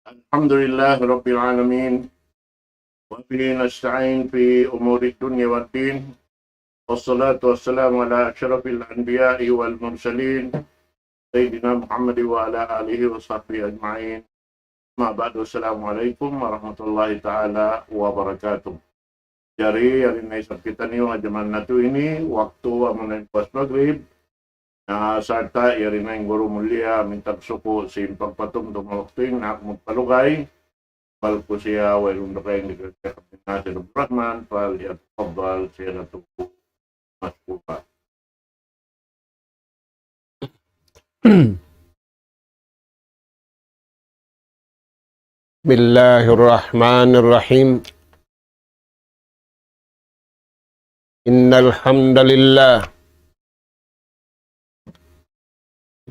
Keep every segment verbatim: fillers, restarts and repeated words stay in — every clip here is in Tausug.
الحمد لله رب العالمين، وبه نستعين في أمور الدنيا والدين، والصلاة والسلام على أشرف الأنبياء والمرسلين، سيدنا محمد وعلى آله وصحبه أجمعين. أما بعد، السلام عليكم ورحمة الله تعالى وبركاته. Jari, yari na isab kitaniyu ha jaman natu' ini, waktu amu na in puas magrib, na sarta' yari na in guru mulia, minta suku sin pagpatumtum ha waktu ini, aku magpalugay, bal ku siya, wayruun da kaymu di Sheikh Abdul Nasir Abdul Rahman, فليتفضل سيادته مشكورا. بسم الله الرحمن الرحيم. إن الحمد لله،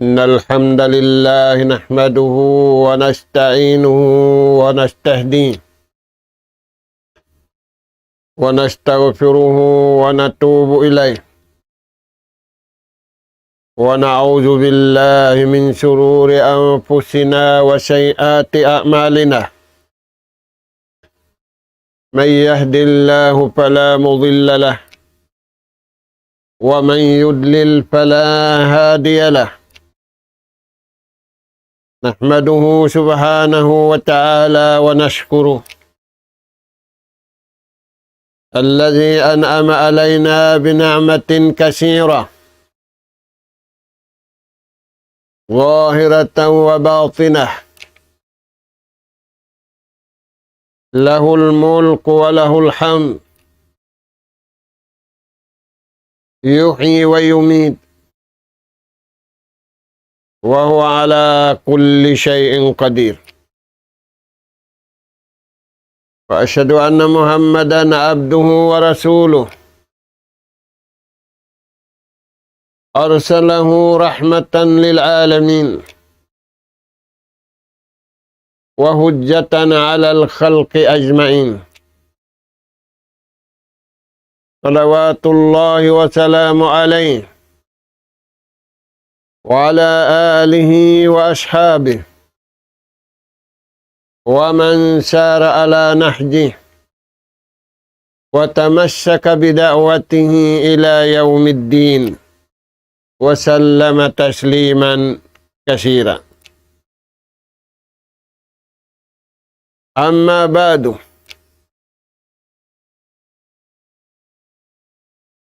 إن الحمد لله نحمده ونستعينه ونستهديه ونستغفره ونتوب إليه، ونعوذ بالله من شرور أنفسنا وسيئات أعمالنا. من يهد الله فلا مضل له، ومن يضلل فلا هادي له. نحمده سبحانه وتعالى ونشكره، الذي أنعم علينا بنعمة كثيرة، ظاهرة وباطنة، له الملك وله الحمد، يحيي ويميت، وهو على كل شيء قدير. وأشهد أن محمدا عبده ورسوله، أرسله رحمة للعالمين وحجة على الخلق أجمعين، صلوات الله وسلامه عليه وعلى آله وأصحابه ومن سار على نهجه وتمسك بدعوته إلى يوم الدين، وسلم تسليما كثيرا. أما بعد،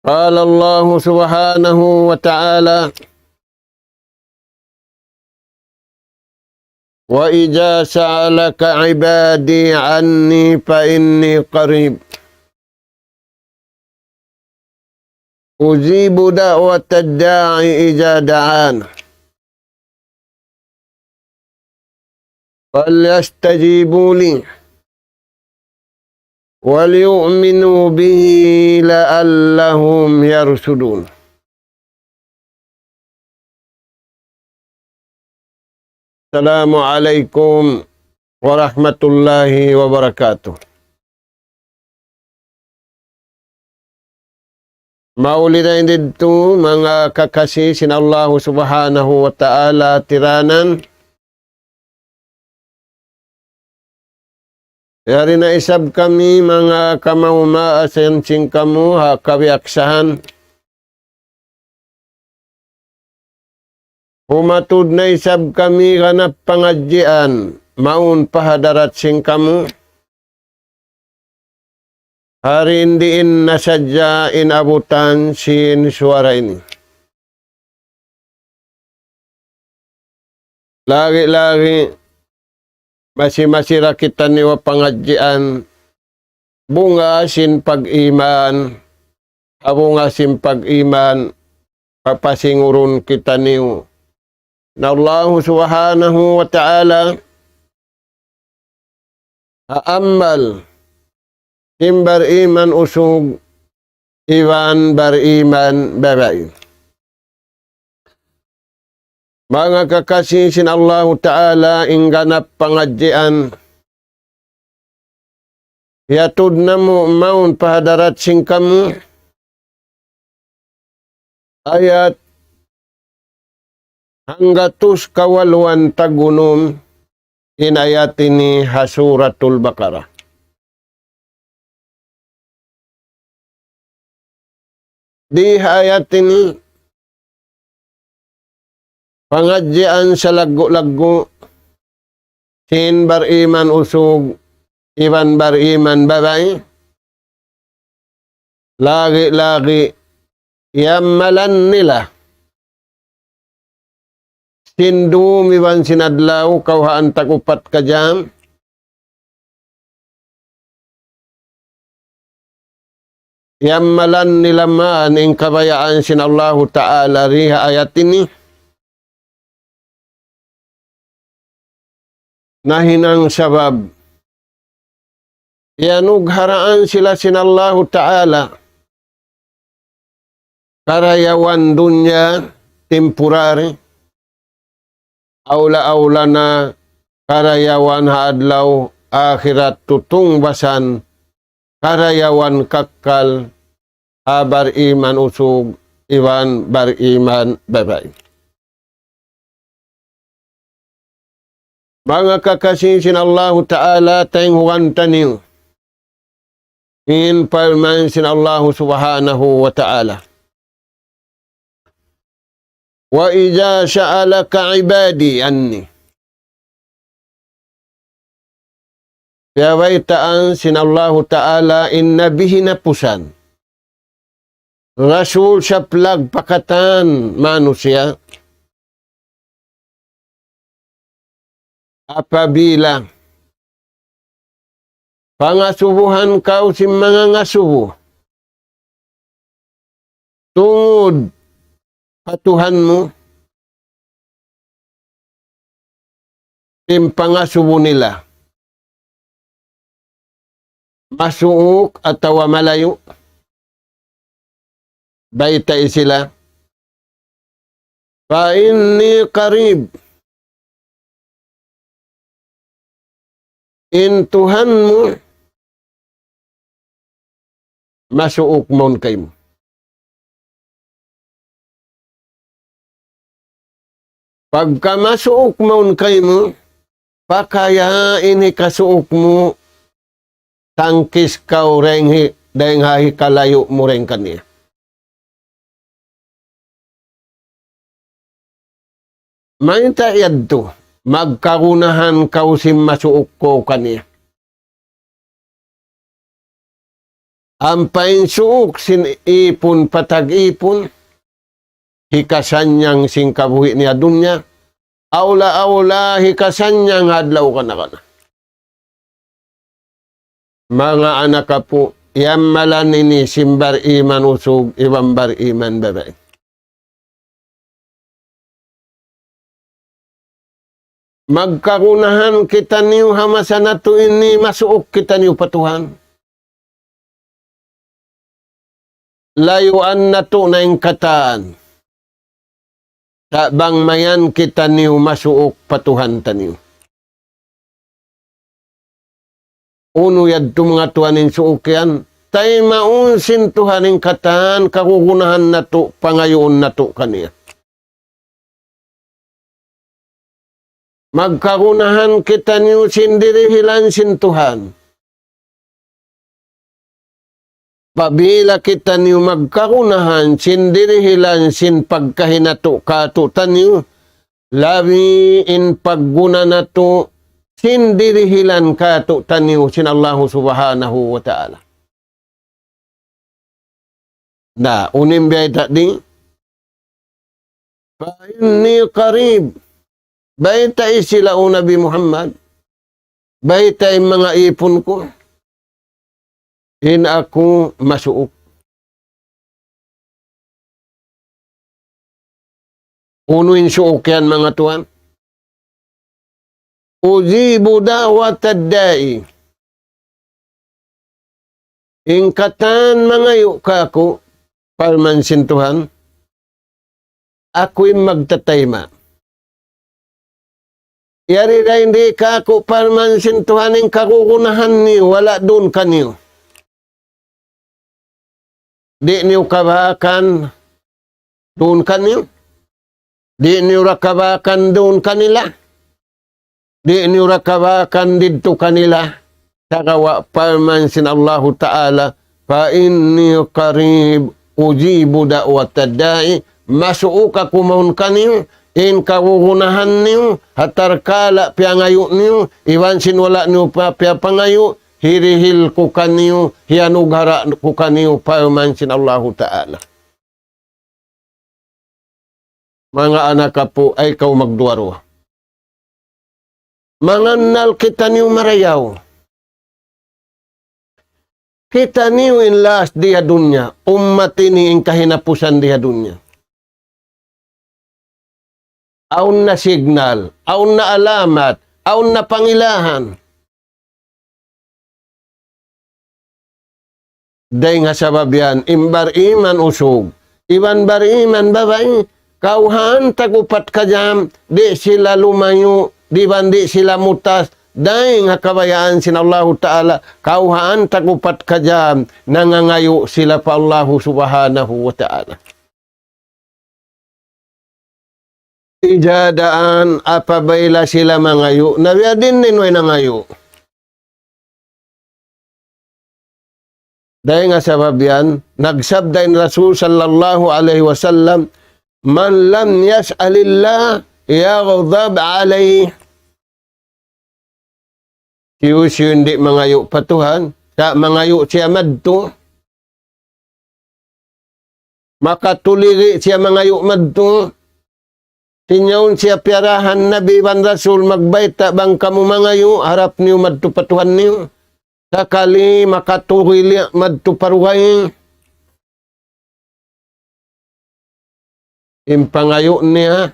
قال الله سبحانه وتعالى: وإذا سألك عبادي عني فإني قريب أجيب دعوة الداع إذا دعان، فليستجيبوا لي وليؤمنوا بي لعلهم يرشدون. السلام عليكم ورحمة الله وبركاته. Mauli dayn didtu, manga kakasi sin Allahu Subhanahu wa Ta'ala tiranan. Yari na isab kami manga kamaumaasan sin kamu ha kabiyaksahan. Humatud na isab kami ganap pangadjian, mawn pa hadarat sin kamu. Hari in diin na sadja in abutan sin suwara ini. Lagi-lagi, masi-masi da kitaniyu ha pangadjian, bunga sin pag-iman, ha bunga sin pag-iman, papasingurun kitaniyu na Allahu Subhanahu wa Ta'ala, ha amal sin bariman usug iban bariman babai. Manga kakasi sin Allahu Ta'ala, in ganap pangadjian hiyatud namu' mawn pa hadarat sin kamu, ayat hanggatus kawaluan tag-unum, in ayat ini ha Suratul Baqarah. Di ha ayat ini, pangadjian salaggu'-laggu' sin bariman usug iban bariman babai, lagi'-lagi' iyammalan nila sin dum iban sin adlaw kawhaan tag-upat ka jam. Iyammalan nila man in kabayaan sin Allahu Ta'ala di ha ayat ini. Nahinang sabab iyanugharaan sila sin Allahu Ta'ala karayawan dunya temporary, awla-awla na karayawan ha adlaw akhirat tutungbasan karayawan kakkal ha bariman usug iban bariman babai. Manga kakasi sin Allahu Ta'ala, taymanghud taniyu in parman sin Allahu Subhanahu wa Ta'ala. وإذا سألك عبادي عني. Piyabaytaan sin Allahu Ta'ala in Nabi hinapusan, Rasul saplag pa katan manusiya', apabila pangasubuhan kaw sin manga ngasubu tungud pa Tuhan mu, in pangasubu nila masuuk atawa malayu', baytai sila, فإني قريب. In Tuhan mu masuuk mawn kaymu. Pagka masuuk mawn kaymu, pakaya ini kasuuk mu, tangkis kaw dayn hi-, dayn ha hikalayu' mu dayn kaniya. Mayta' yadtu, magkagunahan kaw sin masuuk kaw kaniya. Ampa in suuk sin ipun pa tag-ipun, hikasannyang sin kabuhi' niya dunya, awla-awla hikasannyang adlaw kana-kana. Manga anak apu', iyammalan ini sin bariman usug iban bariman babai. Magkagunahan kitaniyu ha masa natu' ini, masuuk kitaniyu pa Tuhan. Layuan natu' na in katan. Sa' bang mayan kitaniyu masuuk pa Tuhan taniyu. Unu yadtu manga tuwan in suuk yan, taymaun sin Tuhan in katan kagunahan natu', pangayuun natu' kaniya. Magkagunahan kitaniyu sin dirihilan sin Tuhan. Apabila kitaniyu magkagunahan sin dirihilan sin pagkahi natu' kātu'niyu, labi in pagguna natu' sin dirihilan kātu'niyu sin Allahu Subhanahu wa Ta'ala. Na, unu in bayta' di? فإني قريب. Baytai sila, O Nabi Muhammad. Baytai manga ipun ku. In aku masuuk. Unu in suuk yan, manga tuwan? أجيب دعوة الداع. In katan mangayu' kāku', parman sin Tuhan, aku in magtatayma'. Yari da in di' kāku', parman sin Tuhan, in kagunahan niyu, wala' duun kaniyu. Di' niyu kabakan duun kaniyu. Di' niyu ra kabakan duun kanila. Di' niyu rakabakan didtu kanila. Sagawa' parman sin Allahu Ta'ala, فإني قريب أجيب دعوة الداع. Masuuk aku mawn kaniyu, in kagunahan niyu, ha tatkala piyangayu' niyu, iban sin wala' niyu pa piyapangayu', hirihil ku kaniyu, hiyanughara' ku kaniyu, parman sin Allahu Ta'ala. Manga anak apu', ay kaw magduwa-ruwa. Mangannal kitaniyu marayaw. Kitaniyu in last di ha dunya, ummat ini in kahinapusan di ha dunya. Awn na signal, awn na alamat, awn na pangilahan. Dayng ha sabab yan, in bariman usug, iban bariman babai, kawhaan tag-upat ka jam, di' sila lumayu', di' ban di' sila mutas, dayng ha kabayaan sin Allahu Ta'ala, kawhaan tag-upat ka jam, nangangayu' sila pa Allahu Subhanahu wa Ta'ala. Ija daan apabila sila mangayu', na biya' diin in way nangayu'. Dayng ha sabab yan, nagsabda in Rasul sallallahu alayhi wasallam, من لم يسأل الله يغضب عليه. Hisiyu-siyu in di' mangayu' pa Tuhan, sa' mangayu' siya madtu. Makatuligi siya mangayu' madtu. Sin yaun siya piyarahan Nabi iban Rasul magbayta', bang kamu mangayu', harap niyu madtu pa Tuhan niyu. Sakali makatuligi madtu pa dugaing. In pangayu' niya,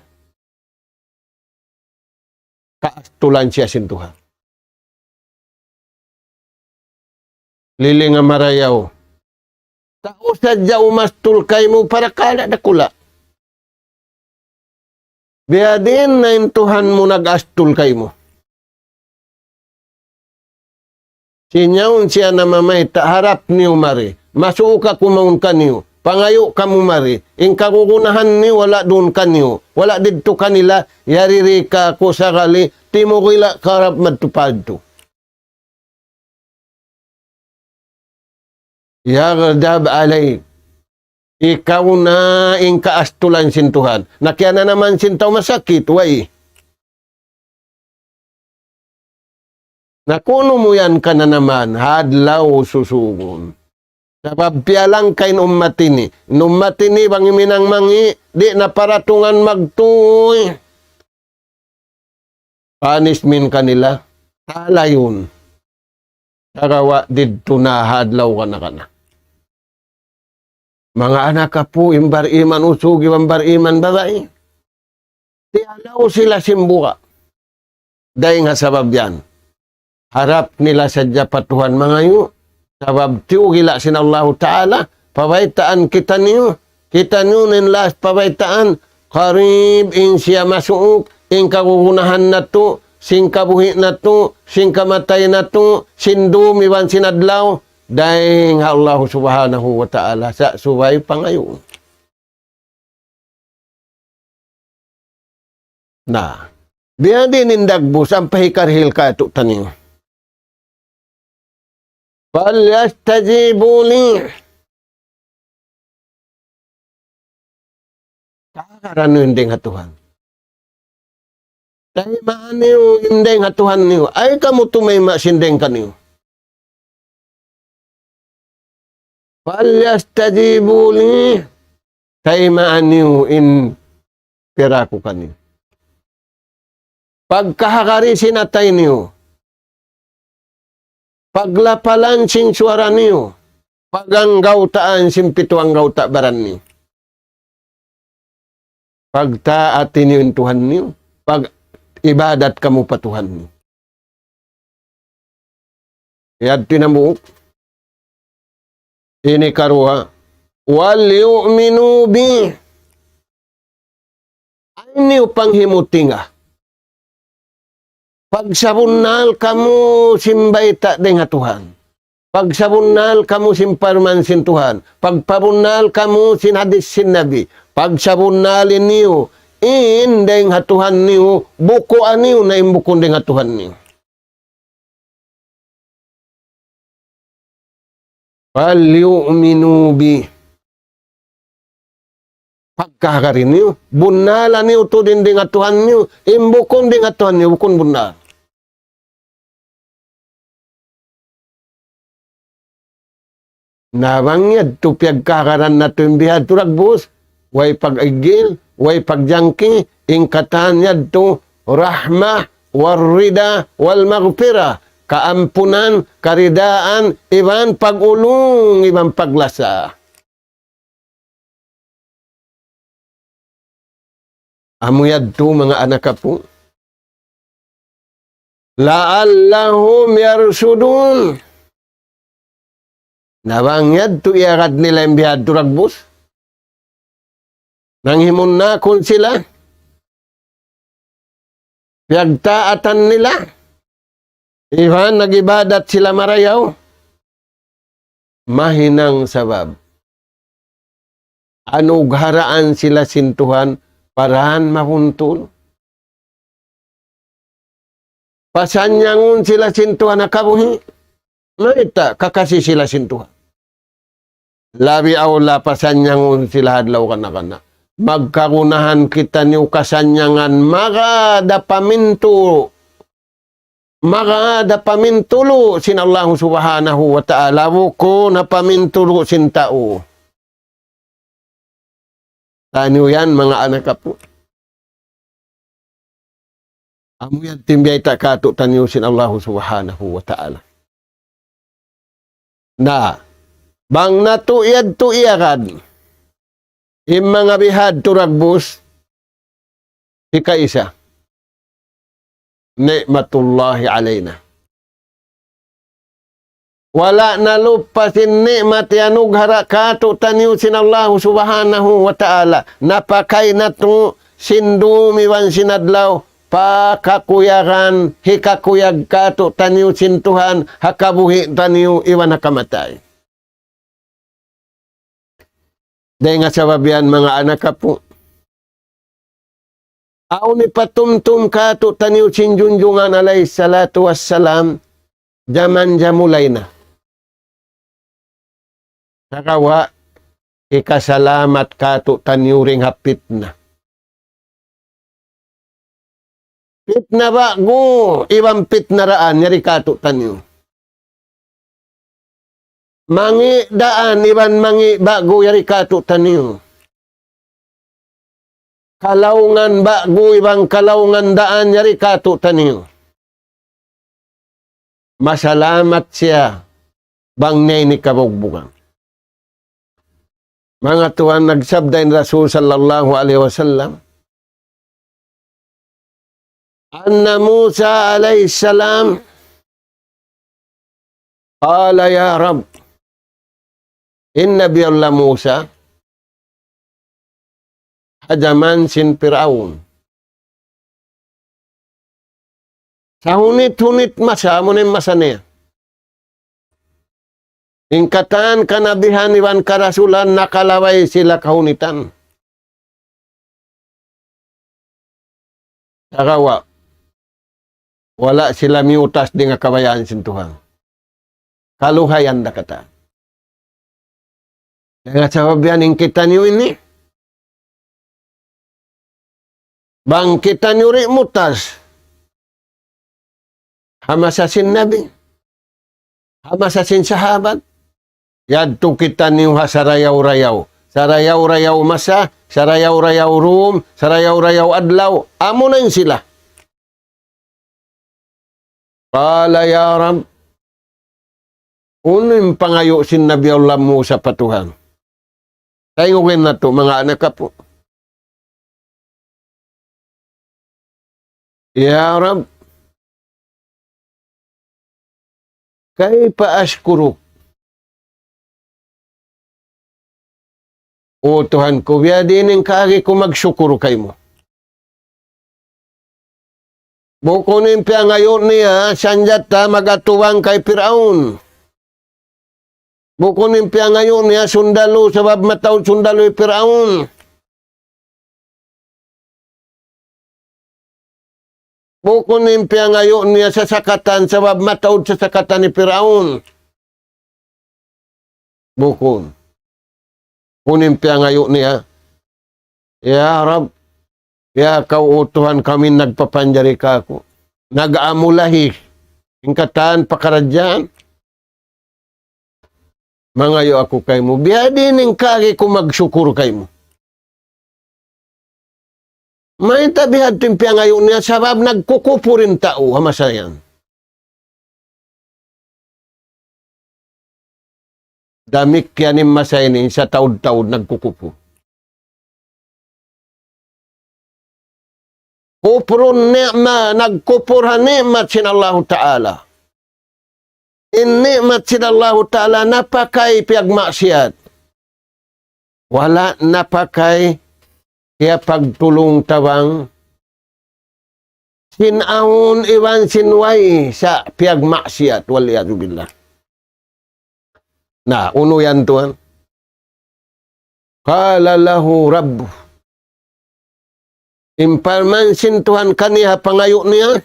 kaastulan siya sin Tuhan. Lilinga marayaw. Tau sadja umastul kaymu parakala' dakula'. Biya' diin na in Tuhan mu nag-astul kaymu. Sin yaun siya namamayta', harap niyu mari. Masuuk aku mawn kaniyu. Pangayu' kamu mari. In kagunahan niyu wala' duun kaniyu. Wala' didtu kanila. Yari di ka aku sakali. Timugila' ka harap madtu padtu. يغضب عليك. Ikaw na in kaastulan sin Tuhan. Na kiyananaman sin tau masakit, way. Na kunu' mu yan kananaman, ha adlaw susugun. Sabab piyalangka in ummat ini. In ummat ini bang himinang mangi', di' na paratungan magtuy. Punishment kanila, talayun. Sagawa' didtu na ha adlaw kana-kana. Manga anak apu', in bariman usug iban bariman babai. Tiyalaw sila sin buga'. Dayng ha sabab yan. Harap nila sadja pa Tuhan mangayu'. Sabab tiyugila' sin Allahu Ta'ala, pabaytaan kitaniyu, kitaniyu in last pabaytaan, qarib in siya masuuk, in kagunahan natu', sin kabuhi' natu', sin kamatay natu', sin dum iban sin adlaw, dayng ha Allahu Subhanahu wa Ta'ala, sa' subay pangayu'. Na, biya' diin in dagbus, ampa hikarihil katu'taniyu. فليستجيبوا لي. Kahagaran niyu in dayng ha Tuhan. Taymaan niyu in dayng ha Tuhan niyu. Ay kamu tumayma' sin dayng kaniyu. فليستجيبوا لي. Taymaan niyu in piyara ku kaniyu. Pagkahagari sin atay niyu. Paglapalan sin suwara niyu. Paganggawtaan sin pitu anggawta' baran niyu. Pagtaati niyu in Tuhan niyu, pag-ibadat kamu pa Tuhan niyu. Yadtu in hambuuk. Ini karuwa, وليؤمنوا بي. Ayaw niyu panghimutinga. Pagsabunnal kamu sin bayta' dayng ha Tuhan. Pagsabunnal kamu sin parman sin Tuhan. Pagpabunnal kamu sin hadis sin Nabi. Pagsabunnal niyu in dayn ha Tuhan niyu, bukuan niyu na in bukun dayn ha Tuhan niyu. فليؤمنوا بي. Pagkahagad niyu, bunnalan niyu tuud in dayn ha Tuhan niyu, in bukun dayn ha Tuhan niyu, bukun bunnal. Na bang yadtu piyagkahagaran natu' in bihadtu dagbus, way pag-igil, way pagjangki, in katan yadtu rahmah, والرضا والمغفرة, kaampunan, karidaan, iban pag-ulung, iban paglasa. Amu yadtu manga anak apu'. لعلهم يرشدون. Na bang yadtu iyagad nila in bihadtu dagbus. Nanghimunnakun sila. Piyagtaatan nila. Iban nag-ibadat sila marayaw. Mahinang sabab. Anugharaan sila sin Tuhan, pa dan mabuntul. Pasannyangun sila sin Tuhan ha kabuhi'. Mayta', kakasi sila sin Tuhan. Labi awla pasannyangun sila ha adlaw kana-kana. Magkagunahan kitaniyu kasannyangan, magad ha pamintulu'. Magad ha pamintulu' sin Allahu Subhanahu wa Ta'ala, bukun ha pamintulu' sin tau. Taniyu yan, manga anak apu'. Amu yan in biyayta' kātu'niyu sin Allahu Subhanahu wa Ta'ala. Na, bang natu' yadtu iyagad, in manga bihadtu dagbus, hikaisa. نعمة الله علينا. Wala' nalupas in ni'mat iyanughara' kātu'niyu sin Allahu Subhanahu wa Ta'ala. Napakay natu' sin dum iban sin adlaw, pa kakuyagan, hikakuyag kātu'niyu sin Tuhan, ha kabuhi' taniyu iban ha kamatay. Dayn ha sabab yan, manga anak apu'. Awn hipatumtum kātu'niyu sin Junjungan alayhi salatu wassalam, jaman jamulay na. Sagawa', hikasalamat kātu'niyu dayn ha pitna. Pitna ba'gu, iban pitna daan, yari kātu'niyu. Mangi' daan, iban mangi' ba'gu, yari kātu'niyu. Kalaungan ba'gu, iban kalaungan daan, yari kātu'niyu. Masalamat siya, bang niya ini kabugbugan. Manga tuwan, nagsabda in Rasul sallallahu alayhi wasallam, أن موسى عليه السلام قال يا رب. In Nabi Allah Musa, ha jaman sin Piraun. Sahunit-hunit masa, amu na in masa niya. In katan kanabihan iban karasulan nakalabay sila kahunitan. Sagawa', wala' sila miyutas dayn ha kabayaan sin Tuhan. Kaluhayan da katan. Dayn ha sabab yan in kitaniyu ini. Bang kitaniyu di' mutas ha masa sin Nabi, ha masa sin sahabat, yadtu kitaniyu ha sarayaw-rayaw. Sarayaw-rayaw masa, sarayaw-rayaw dum, sarayaw-rayaw adlaw. Amu na in sila. قال يا رب. Unu in pangayu' sin Nabi Allah Musa pa Tuhan? Tayngugun natu', manga anak apu'. يا رب، كيف أشكرك؟ O Tuhan ku, biyadiin in kaagi ku magsukul kaymu? Bukun in piyangayu' niya sanjata mag-atubang kay Piraun. Bukun in piyangayu' niya sundalu, sabab mataud sundalu hi Piraun. Bukun in piyangayu' niya sasakatan sabab mataud sasakatan hi Piraun. Bukun. Unu in piyangayu' niya, "Ya Rabb, ya kaw, O Tuhan, kami nagpapanjari kāku'. Nag-amulahi in katan pakaradjaan. Mangayu' aku kaymu. Biyadiin in kari ku magsukur kaymu." Mayta' bihadtu in piyangayu' niya sabab nagkukupur in tau ha masa yan. Damikkiyan in masa ini, sataud-taud nagkukupur. Kufrun ni'ma, nagkupur ha ni'mat sin Allahu Ta'ala. In ni'mat sin Allahu Ta'ala napakay piyagmaksiyat. Wala' napakay kiyapagtulung-tabang sin awn iban sin way sa' piyagmaksiyat. والعياذ بالله. Na, unu yan tuwan? قال له ربه. In parman sin Tuhan kaniya ha pangayu' niya,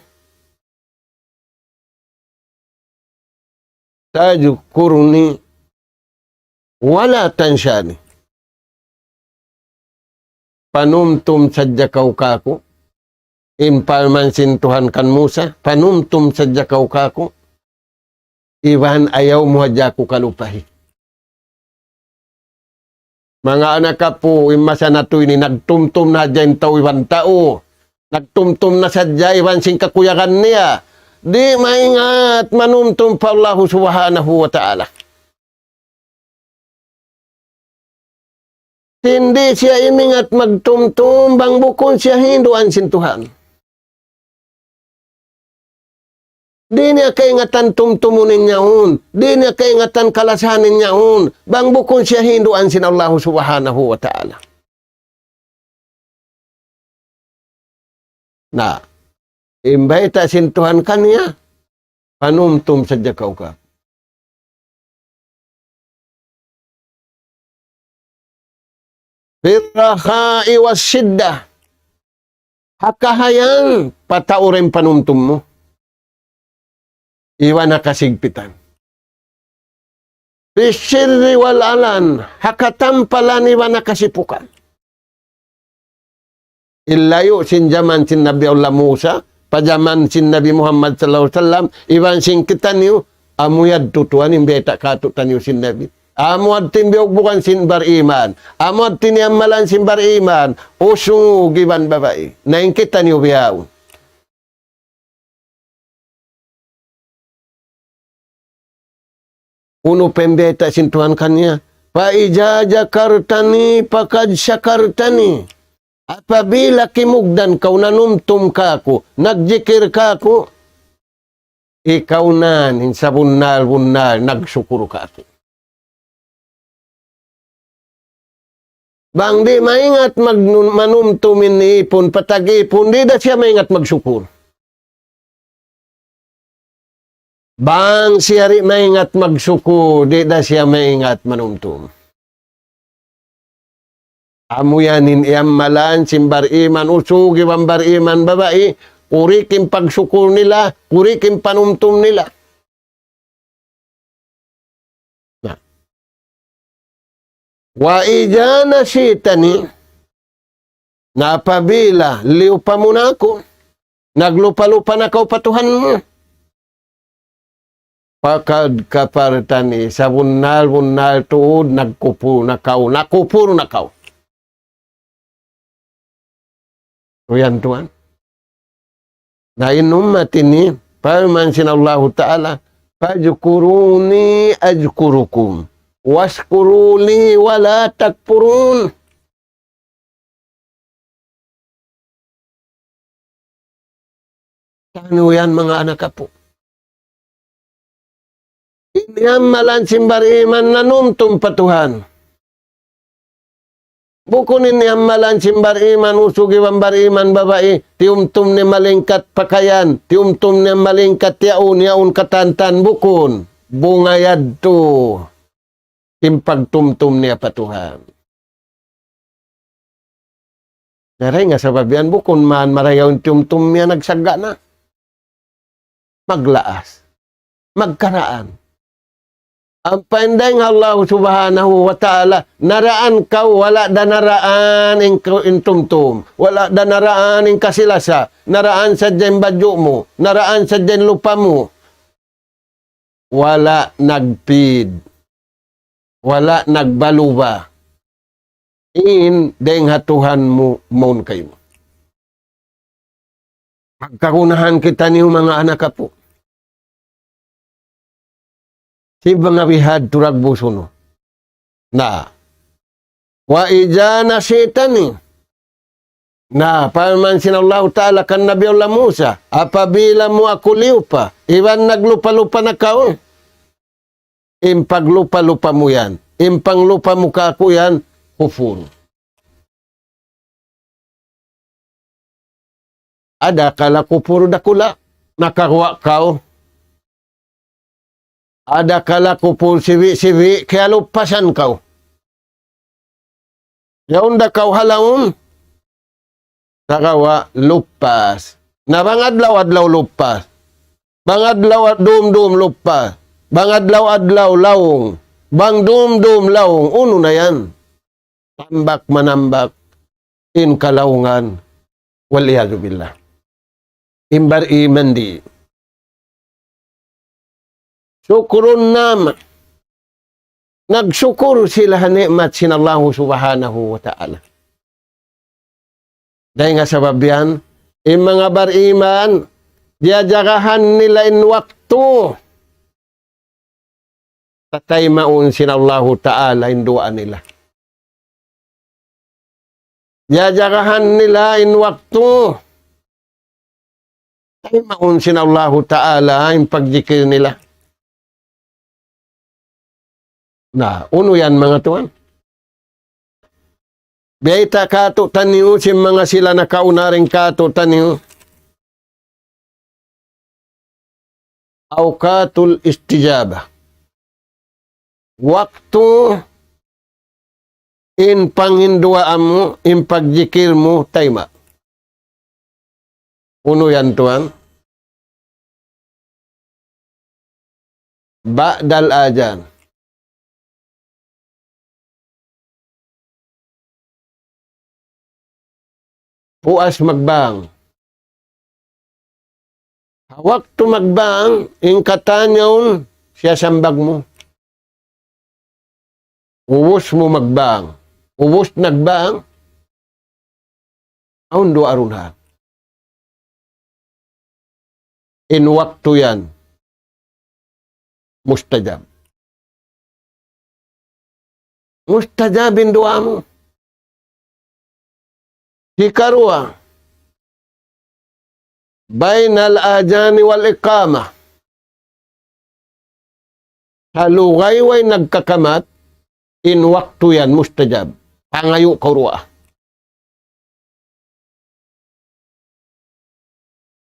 تذكرني ولا تنساني. Panumtum sadja kaw kāku'. In parman sin Tuhan kan Musa, panumtum sadja kaw kāku'. Iban ayaw mu hadja aku kalupahi. Manga anak apu', in masa natu' ini nagtumtum na hadja in tau iban tau. Nagtumtum na sadja iban sin kakuyagan niya. Di' maingat manumtum pa Allahu Subhanahu wa Ta'ala. Di' siya imingat magtumtum bang bukun siya hinduan sin Tuhan. Di' niya kaingatan tumtumun in yaun. Di' niya kaingatan kalasahan in yaun. Bang bukun siya hinduan sin Allahu Subhanahu wa Ta'ala. Na, in bayta' sin Tuhan kaniya, panumtum sadja kaw kāku'. في الرخاء والشدة. Ha kahayang pataud in panumtum mu. Iban ha kasigpitan. في السر والعلن. Ha katampalan iban ha kasipukan. In layu' sin jaman sin Nabi Allah Musa, pa jaman sin Nabi Muhammad sallallahu alayhi wasallam, iban sin kitaniyu, amu yadtu tuwan in bayta' kātu'niyu sin Nabi. Amu yadtu in biyugbugan sin bariman. Amu yadtu in iyamalan sin bariman. Usug iban babai. Na in kitaniyu bihaun. Unu pa in bayta' sin Tuhan kaniya? فإذا ذكرتني فقد ذكرتني. Apabila kimugdan kaw nanumtum kāku', nagjikir kāku', ikaw na in sabunnal-bunnal nagsukur kāku'. Bang di' maingat mag-, manumtum in ipun, pa tag-ipun, di' da siya maingat magsukur. Bang siya di' maingat magsukur, di' da siya maingat manumtum. Amu yan in iyamalan sin bariman usug iban bariman babai, kurik in pagsukur nila, kurik in panumtum nila. Na. وإذا نسيتني, na apabila liyupa mu na aku, naglupa-lupa na kaw pa Tuhan mu. فقد كفرتني, sabunnal-bunnal tuud nagkupur na kaw, nakupur na kaw. Uyan tuwan. Na in ummat ini, parman sin Allahu Ta'ala, فاذكروني أذكركم واشكروا لي ولا تكفرون. Taniyu yan manga anak apu'. In iyamalan sin bariman nanumtum pa Tuhan. Bukun in iyamalan sin bariman usug iban bariman babai, tiyumtum niya malingkat pakayan, tiyumtum niya malingkat yaun, yaun katantan, bukun. Bunga yadtu in pagtumtum niya pa Tuhan. Daray nga sabab yan bukun man marayaw in tiyumtum niya nagsagga' na. maglaas, magkaraan. Ampa in dayn ha Allah Subhanahu wa Ta'ala, naraan kaw, wala' da naraan in, in tumtum, wala' da naraan in kasilasa, naraan sadja in badju' mu, naraan sadja in lupa mu. Wala' nagpid, wala' nagbaluba in dayn ha Tuhan mu mawn kaymu. Magkagunahan kitaniyu manga anak apu'. Sibu' nga bihadtu dagbus unu. Na. وإذا نسيت ni. Na, parman sin Allahu Ta'ala kan Nabi Allah Musa, apabila mu aku liyupa, iban naglupa-lupa na kaw, in paglupa-lupa mu yan, in panglupa mu kāku' yan, kufur. Adakala kupur dakula', nakaguwa' kaw. Adakala kupur siwi'-siwi', kiyalupasan kaw. Yaun da kaw ha lawm, sagawa' lupas. Na bang adlaw-adlaw lupas. Bang adlaw dumdum lupas. Bang adlaw-adlaw lawng. Bang dumdum lawng. Unu na yan? Tambak manambak in kalaungan. والعياذ بالله. In bariman di'. شكر النعمة. Nagsukur sila ha ni'mat sin Allahu Subhanahu wa Ta'ala. Dayn ha sabab yan, in manga bariman, diyajagahan nila in waktu. Tataymaun sin Allahu Ta'ala in duwaa nila. Diyajagahan nila in waktu. Tataymaun sin Allahu Ta'ala in pagjikil nila. Na, unu yan manga tuwan? Biyayta' kātu'niyu sin manga sila nakauna dayn kātu'niyu. أوقات الاستجابة. Waktu in panghinduwaa mu, in pagjikil mu, tayma'. Unu yan tuwan? بعد الأذان. Puas magbang. Ha waktu magbang, in katan yaun, siyasambag mu. Ubus mu magbang. Ubus nagbang, awn duwa arun ha. In waktu yan, mustajab. Mustajab in duwaa mu. Hikaruwa, بين الأذان والإقامة. Ha lugay way nagkakamat, in waktu yan mustajab. Pangayu' kaw duwaa.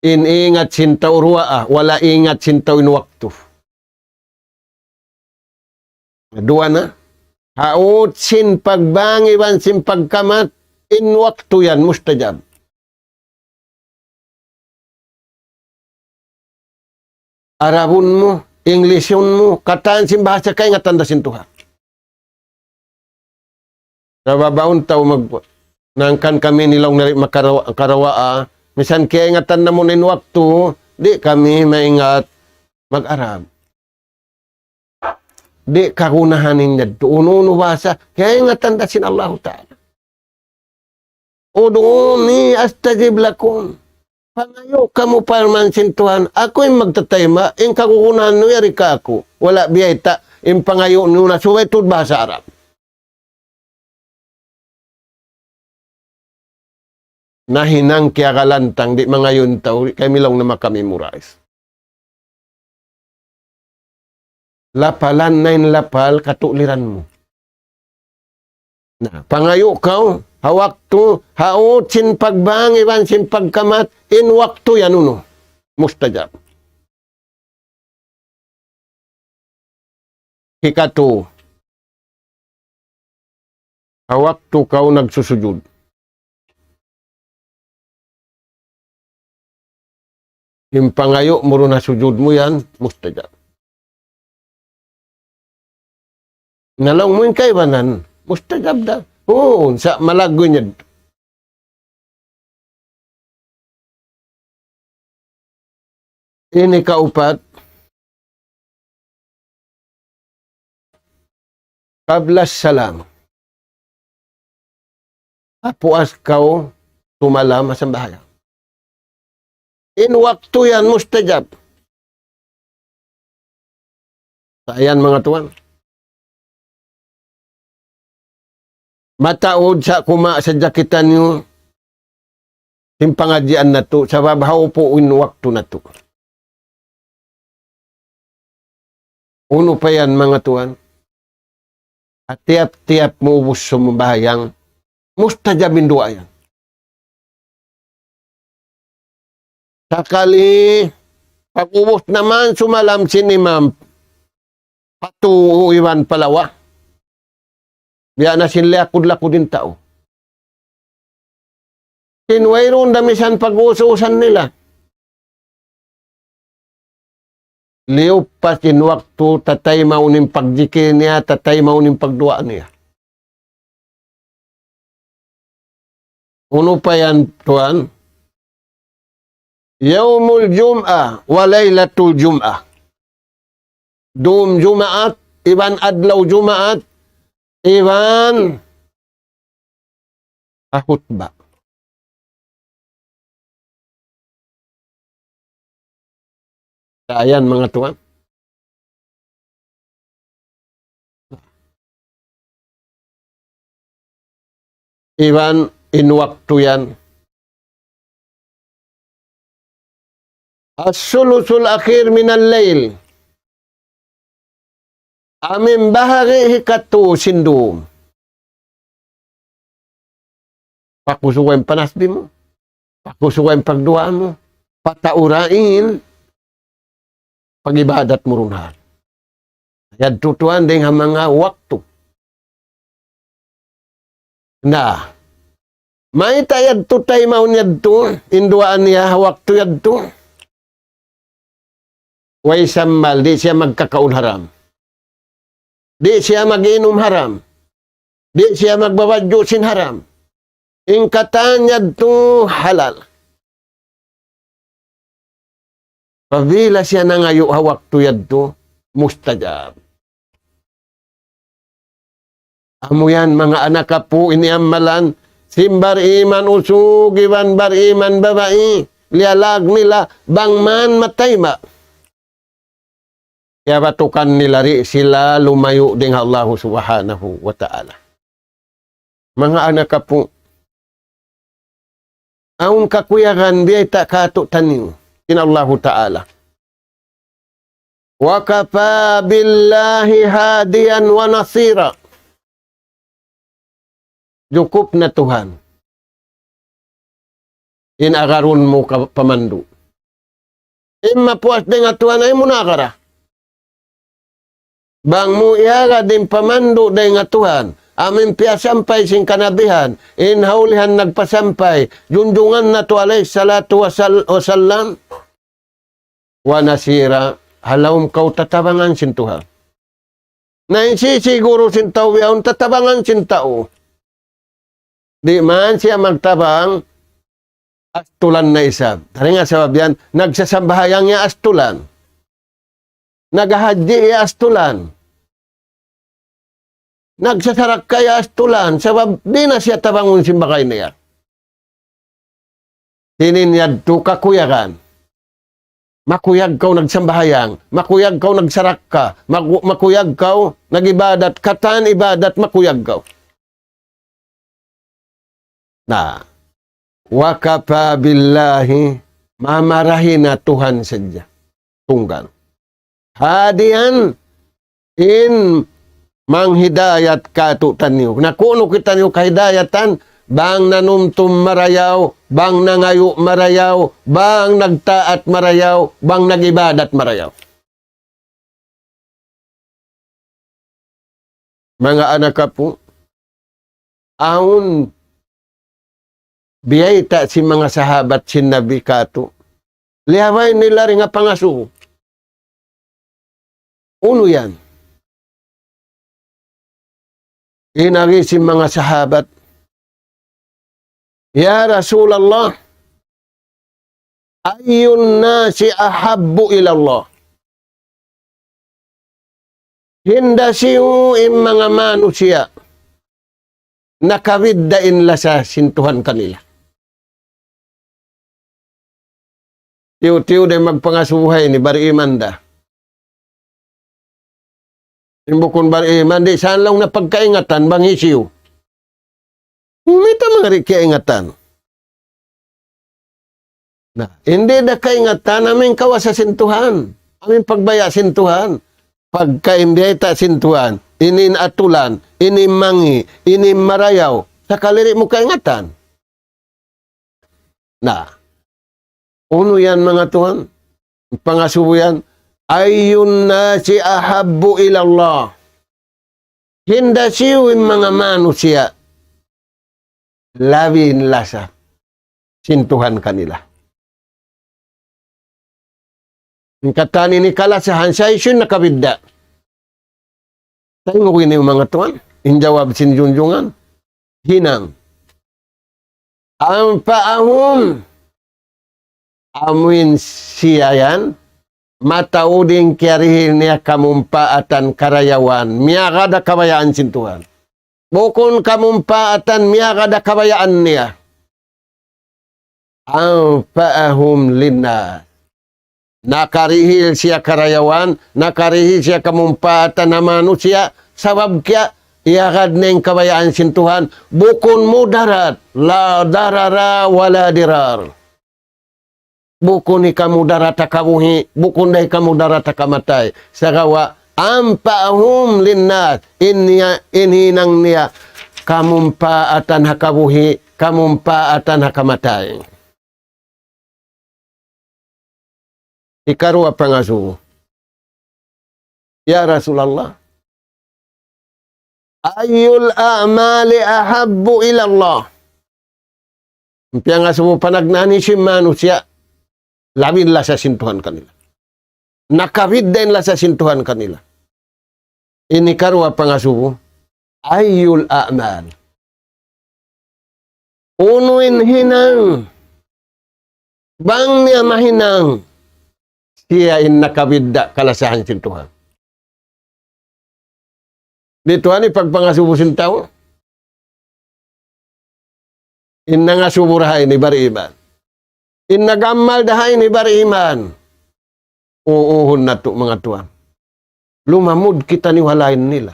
In ingat sin tau duwaa, wala' ingat sin tau in waktu. Duwa na. Ha ut sin pagbang iban sin pagkamat, in waktu yan mustajab. Arabun mu, Englishun mu, katan sin bahasa kaingatan da sin Tuhan. Sabab awn tau mag-, hangkan kami nilaung nari makarawa-, karawaa, misan kiyaingatan namu' in waktu, di' kami maingat mag-Arab. Di' kagunahan in yadtu. Unu-unu bahasa, kiyaingatan da sin Allahu Ta'ala. ادعوني أستجب لكم. Pangayu' kamu parman sin Tuhan, aku in magtatayma', in kagunahan niyu yari kāku'. Wala' biyayta', in pangayu' niyu na subay tuud bahasa Arab. Nahinang kiyagalantang, di' mangayu' in tau, di' kami laung na maka-memorize. Lapalan na in lapal katuliran mu. Na, pangayu' kaw, ha waktu, ha ut sin pagbang iban sin pagkamat, in waktu yan unu. Mustajab. Hikatu, ha waktu kaw nagsusujud. In pangayu' mu duun ha sujud mu yan, mustajab. Na laung mu in kaibanan, mustajab da. Huun, sa' malaggu' niya. Ini kaupat, qabla salam. Apuas kaw sumalam ha sambahayang. In waktu yan mustajab. Sa' yan, manga tuwan. Mataud sa' kuma' sadja kitaniyu sin pangadjian natu', sabab hawpu' in waktu natu'. Unu pa yan, manga tuwan? Ha tiyap-tiyap mu ubus sumambahayang, mustajab in duwaa yan. Sakali, pag-ubus naman sumalam sin imam, pa tuu iban pa lawa. Biya' na sin liyakud-lakud in tau. Sin wayruun da misan pag-uus-uusan nila. Liyupas in waktu, tataymaun in pagjikil niya, tataymaun in pagduwaa niya. Unu pa yan, tuwan? Yawmul Jum'ah wa Laylatul Jum'ah. Dum Jumaat, iban adlaw Jumaat, iban ha khutba. Sa' yan, manga tuwan. Iban in waktu yan. As-sulusul akhir minal layl. Amu in bahagi' hikatu sin dum. Pakusugan in panasbih mu. Pakusugan in pagduwaa mu. Pataura in pag-ibadat mu duun ha. Yadtu tuwan dayn ha manga waktu. Na, mayta' yadtu taymaun yadtu, in duwaa niya ha waktu yadtu? Way sammal, di' siya magkakaun haram. Di' siya mag-inum haram. Di' siya magbabadju' sin haram. In katan yadtu halal. Apabila siya nangayu' ha waktu yadtu, mustajab. Amu yan, manga anak apu', ini amalan sin bariman usug iban bariman babai, liyalag nila bang man matayma'. Kiyabatukan nila di' sila lumayu' dayn ha Allahu Subhanahu wa Ta'ala. Manga anak apu', awn kakuyagan biyayta' kātu'niyu sin Allahu Ta'ala. وكفى بالله هاديا ونصيرا. Jukup na Tuhan in agarun mu ka pamandu'. In mapuas dayn ha Tuhan ay munagara. Bang mu iyagad in pamandu' dayn ha Tuhan, amu in piyasampay sin kanabihan, in ha ulihan nagpasampay, junjungan natu' alayhi salatu wasal-, wasallam, ونصيرا, ha lawm kaw tatabangan sin Tuhan. Na in sisiguru sin tau bihaun tatabangan sin tau. Di' man siya magtabang, astulan na isab. Dayn ha sabab yan, nagsasambahayang ya astulan. Naghahadji ya astulan. Nagsasarakka ya astulan. Sabab di' na siya tabangun sin bagay niya. Hini in yadtu kakuyagan. Makuyag kaw nagsambahayang, makuyag kaw nagsarakka, maku-, makuyag kaw nag-ibadat, katan ibadat makuyag kaw. Na, وكفى بالله, mamarahi na Tuhan sadja. Tunggal. هاديا, in manghidayat kātu'niyu. Na kunu' kitaniyu kahidayatan, bang nanumtum marayaw, bang nangayu' marayaw, bang nagtaat marayaw, bang nag-ibadat marayaw. Manga anak apu', awn biyayta' sin manga sahabat sin Nabi kātu', Liyabay nila dayn ha pangasubu. Unu yan? In agi sin manga sahabat, "Ya Rasulullah, ayyun nasi ahabbu ilallah?" Hinda siyu in manga manusiya' nakabidda' in lasa sin Tuhan kanila. Tiyu'-tiyu' da in magpangasubu ha ini, bariman da. In bukun bariman, di' sa laung na pagkaingatan, bang hisiyu. Mayta' mari kaingatan. Na, di' da kaingatan, amu in kawasa sin Tuhan. Amu in pagbaya' sin Tuhan. Pagka in biyayta' sin Tuhan, ini in atulan, ini in mangi', ini in marayaw, sakali di' mu kaingatan. Na, unu yan manga tuwan? Pangasubu yan, ayyun nasi ahabbu ilallah. Hinda siyu in manga manusiya' labi in lasa sin Tuhan kanila. In katan ini kalasahan, sa' hisiyu in nakabidda'? Taymanghud ini manga tuwan, in jawab sin junjungan, hinang. Anfa'ahum, amu in siya yan, mataud in kiyarihil niya kamumpaatan karayawan, miyagad ha kabayaan sin Tuhan. Bukun kamumpaatan miyagad ha kabayaan niya. Anfa'ahum linnas. Nakarihil siya karayawan, nakarihil siya kamumpaatan ha manusiya', sabab kiya, iyagad niya in kabayaan sin Tuhan, bukun mudarat, la darara wa la dirar. Bukun hikamudarat ha kabuhi', bukun da hikamudarat ha kamatay. Sagawa', anfa'ahum linnas, in niya, in hinang niya, kamumpaatan ha kabuhi', kamumpaatan ha kamatay. Hikaruwa pangasubu. Ya Rasulullah, ayyul a'mali ahabbu ilallah? Piyangasubu panagnaan, hisiyu in manusiya' labi in lasa sin Tuhan kanila. Nakabidda' in lasa sin Tuhan kanila. Ini hikaruwa pangasubu, ayyul a'mal? Unu in hinang? Bang niya mahinang, siya in nakabidda' kalasahan sin Tuhan. Di' tuwan in pagpangasubu sin tau. In nangasubu da ha ini bariman. In nag-amal da ha ini bariman. Uuhun natu' manga tuwan. Lumamud kitaniyu ha lain nila.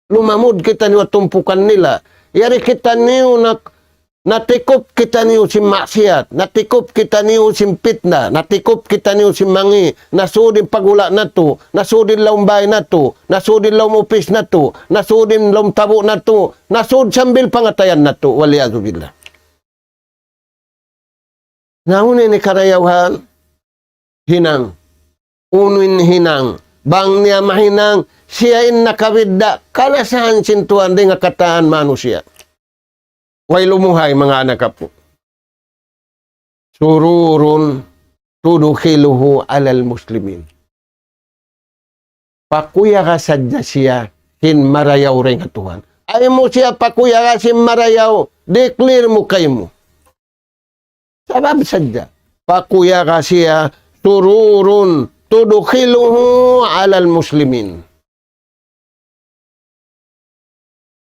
Lumamud kitaniyu ha tumpukan nila. Yari kitaniyu na, natikup kitaniyu sin maksiyat, natikup kitaniyu sin pitna, natikup kitaniyu sin mangi', nasud in paghula' natu', nasud in lawm bāy natu', nasud in lawm upis natu', nasud in lawm tabu' natu', nasud sambil pangatayan natu', wal iyadhu billah. Na unu ini karayawan? Hinang. Unu in hinang? Bang niya mahinang, siya in nakabidda' kalasahan sin Tuhan dayn ha katan manusiya'. Way lumuhay, manga anak apu'. Sururun tudkhiluhu alal muslimin. Pakuyaga sadja siya sin marayaw dayn ha Tuhan. Ayaw mu siya pakuyaga sin marayaw, declare mu kaymu. Sabab sadja. Pakuyaga siya, sururun tudkhiluhu alal muslimin.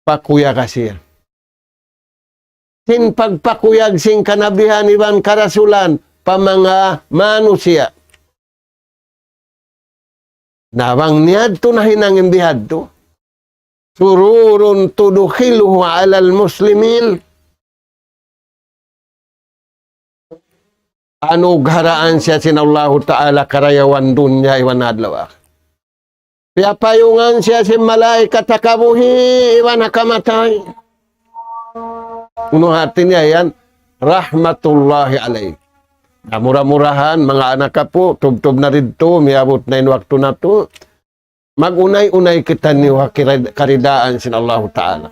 Pakuyaga siya. Sin pagpakuyag sin kanabihan iban karasulan pa manga manusiya'. Na bang niyadtu nahinang in bihadtu, sururun tudkhiluhu alal muslimin, anugharaan siya sin Allahu Ta'ala karayawan dunya iban adlaw akhirat. Piyapayungan siya sin malaikat ha kabuhi' iban ha kamatay. Unu hati niya yan? Rahmatullahi alayh. Na mura-murahan, manga anak apu', tubtub na didtu, miyabut na in waktu natu'. Mag-unay-unay kitaniyu ha kira-, karidaan sin Allahu Ta'ala.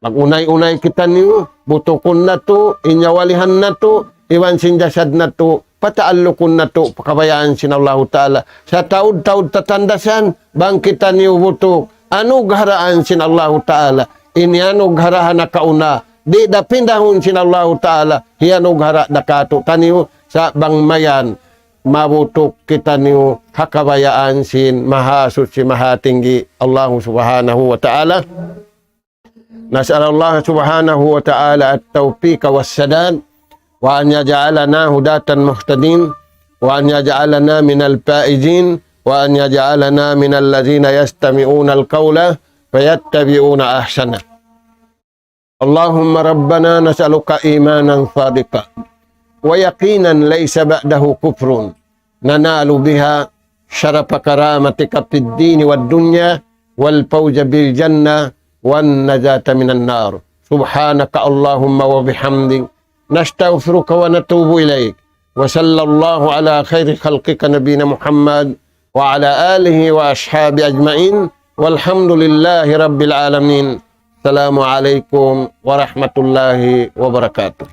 Mag-unay-unay kitaniyu, butukun natu', inyawalihan natu', iban sin jasad natu', pataallukun natu' pa kabayaan sin Allahu Ta'ala. Sa' taud-taud tatandasan, bang kitaniyu butuk, anugaraan sin Allahu Ta'ala. Ini anugarahan nakauna, di' da pindahun sin Allahu Ta'ala, hiyanugara da kātu'niyu, sa' bang mayan, mabutuk kitaniyu ha kabayaan sin Mahasuchi Mahatinggi Allahu Subhanahu wa Ta'ala. نسأل الله سبحانه وتعالى التوفيق والسداد، وأن يجعلنا هداة مهتدين، وأن يجعلنا من الفائزين، وأن يجعلنا من الذين يستمعون القول فيتبعون أحسنه. اللهم ربنا نسألك إيمانا صادقا ويقينا ليس بعده كفر ننال بها شرف كرامتك في الدين والدنيا والفوز بالجنة والنجاة من النار. سبحانك اللهم وبحمدك، نستغفرك ونتوب إليك. وصلى الله على خير خلقك نبينا محمد وعلى آله وأصحابه أجمعين. والحمد لله رب العالمين. السلام عليكم ورحمة الله وبركاته.